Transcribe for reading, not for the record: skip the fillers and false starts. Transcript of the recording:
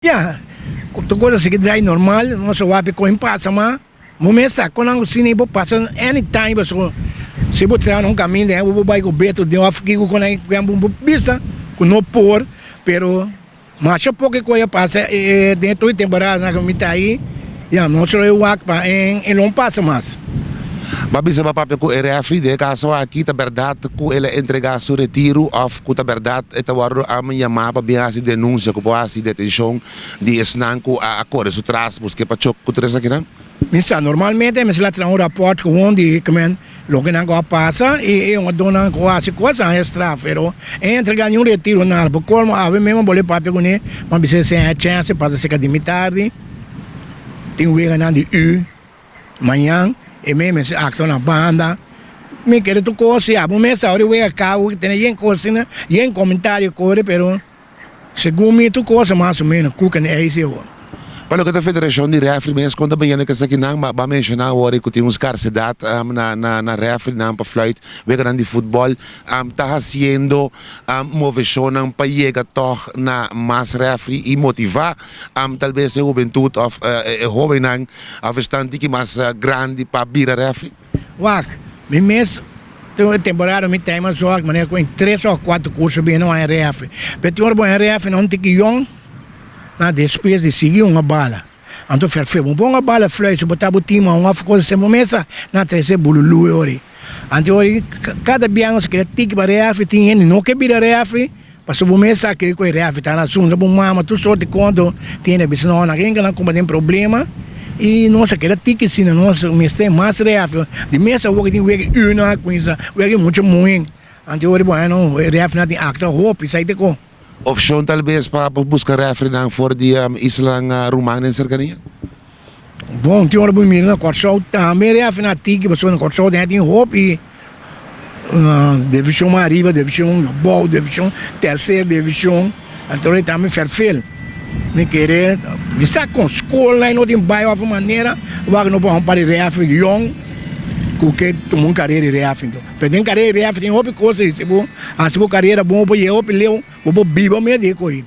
Ya, tur kos a sigui drai normal, nos a wak ku e pasa ma bo mes sa kon nan asina bo pasa anytime pasobra si bo traha na un kaminda bo por bai ku beto den òf kiko ku nan bo bisa ku no por pero masha poko kos a pasa den tur e temporada ku mi ta ahi ya nos lo wak pa e no pasa mas. Bo a bisa bo a papia ku e refri den e kaso aki ta bèrdat ku el a entregá su retiru òf ku ta bèrdat e ta wòrdu a yamá pa bin hasi denunsia ku por hasi detenshon di esnan ku a kore su tras busk'é pa chok ku tur esakinan? Mi sa, normalmente mester a traha un rapòrt gewoon di kimen loke nan ku a pasa i e otronan ku a hasi kos a haña straf, pero e entregá niun retiro nada. Por kolmo awe mesmo bo le papia kuné, mi a bisa esei a chènse pasa serka di mi tardi, tin weganan di U. Mañan e mes mester actua na banda. Mi kere tur cos ya. Bo mes sa ora e wega cabo tene yen cos asina, yen comentario core pero segun mi tur cos mas o menos cuca ni ijs awor. Pa loke ta federacion di refri mes con ta bayendo cu esakinan ba ba menciona awor cu tin un scarcedad na na na refrinan pa fluit weganan di futbol ta haciendo movecionnan pa yega tog na mas refri y motiva tal bes e hubentud of e hobennan Of esnan tiki mas grandi pa bira refri? Wak, mi mes tin un temporada mi time a zorg manera ku en tres of kuater kurso bini no haña refri. Pero tin ora bo haña refri na un tiki yòn, na despues di sigui un a bala. Anto ferfé bo pon a bala fluit si bo ta bo tim a un of cosa bo mesa na trese bululu e ora ei. Anto e ora ei kada bia nos keda tiki pa refri tin hende no ke bira refri. Pasobra bo mes sa ke ku e refi ta na zundra bo mama tur sort di konto tin e bisa no nan ken nan kumba den problema i nos a keda tiki asina nos mester mas refi di mes awor ke tin wega uno a kuminsa wega mucha muhé anto ora bo haña no e refinan tin akta hopi esei ta kon. Opshon talbes pa buska refrinan for di islanan ruman den serkania? Bon, tin ora bo mira na Kòrsou tambe refi na tiki pasobra na Kòrsou den tin hopi divishon mas ariba, divishon abou, divishon terser divishon, anto e tambe fèrfel. Mi kere, mi sa kon skolnan no tin bai òf manera wak no por haña un par di refi yòn ku ke tuma un karera di refi. Pero den karera di refi tin hopi kos, si bo hasi bo karera bon bo por yega hopi leu, bo por biba medio di e ko'i.